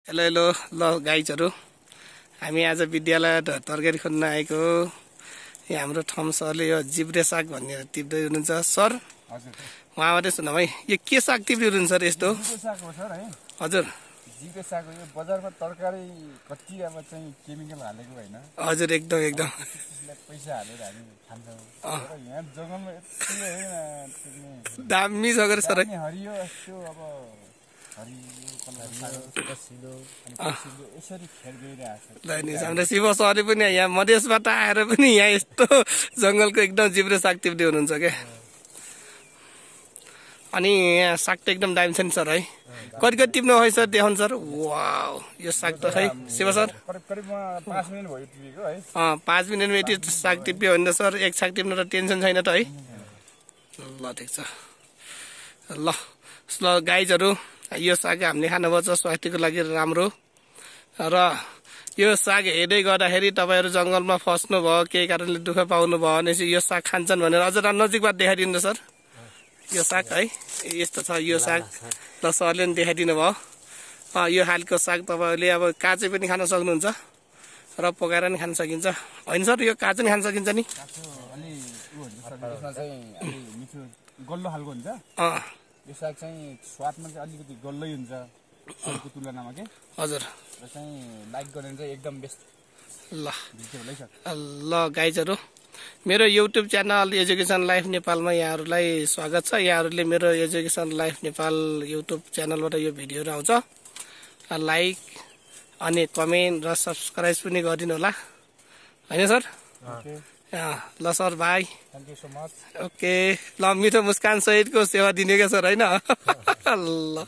hello hello ल गाइजहरु हामी आज विद्यालय तरकारी खोज्न आएको यहाँ हाम्रो ठम सरले यो जिब्रे साग भन्ने टिप्दै हुनुहुन्छ सर हजुर उहाँबाट सुनौ है यो के साग टिप्दै हुनुहुन्छ सर यस्तो जिब्रे साग हो सर है हजुर जिब्रे साग हो यो बजारमा तरकारी कति अब चाहिँ केमिकल हालेको हैन हजुर एकदम एकदम त्यसलाई पैसा हालेर हामी खान्छौँ तर यहाँ जंगलमा यति हैन दामी छ गरे सर हरियो यस्तो अब हरियो कलर पसिलो अनि पसिलो यसरी खेर गइरहेछ ल नि हाम्रो शिव सरले पनि यहाँ मधेसबाट आएर पनि यहाँ यस्तो जंगलको एकदम जिब्रे साग टिप्दै हुनुहुन्छ के अनि यहाँ साग त एकदम दामी छ नि सर है कति कति टिप्नु है सर देखाउनु सर वाउ यो साग त है शिव सर करिब करिब 5 मिनेट भयो टिपेको है 5 मिनेटमा यति साग टिप्यो भने त सर एक साग टिप्नु त टेन्सन छैन त है ल ठिक छ ल गाइजहरु यो साग हामीले खानुपर्छ स्वास्थ्यको लागि राम्रो र यो साग हेर्दै गर्दाखेरि तपाईहरु जंगलमा फस्नु भयो केही कारणले दुःख पाउनु भयो भने यो साग खान्छन् भनेर अझ नजिकबाट देखाइदिनु सर यो साग है यस्तो छ यो साग ल सरले पनि देखाइदिनु भयो यो खालको साग तपाईहरुले अब काँचै पनि खान सक्नुहुन्छ र पकाएर पनि खान सकिन्छ हैन सर यो काँचै पनि खान सकिन्छ नि अनि यसमा चाहिँ अलि मिठो गल्लो खालको हुन्छ यो साग चाहिँ स्वादमा चाहिँ अलिकति गल्लै हुन्छ अरूको तुलनामा के हजुर र चाहिँ लाइक गर्ने चाहिँ एकदम बेस्ट ल गाइजहरु मेरो युट्युब च्यानल एजुकेसन लाइफ नेपालमा यहाँहरुलाई स्वागत छ यहाँहरुले मेरो एजुकेसन लाइफ नेपाल युट्युब च्यानलबाट यो भिडियोहरु आउँछ लाइक अनि कमेन्ट र सब्स्क्राइब पनि गरिदिनु होला हैन सर ल sir by thank you so much okay ल मिठो मुस्कान सहितको सेवा दिने के सर हैन ल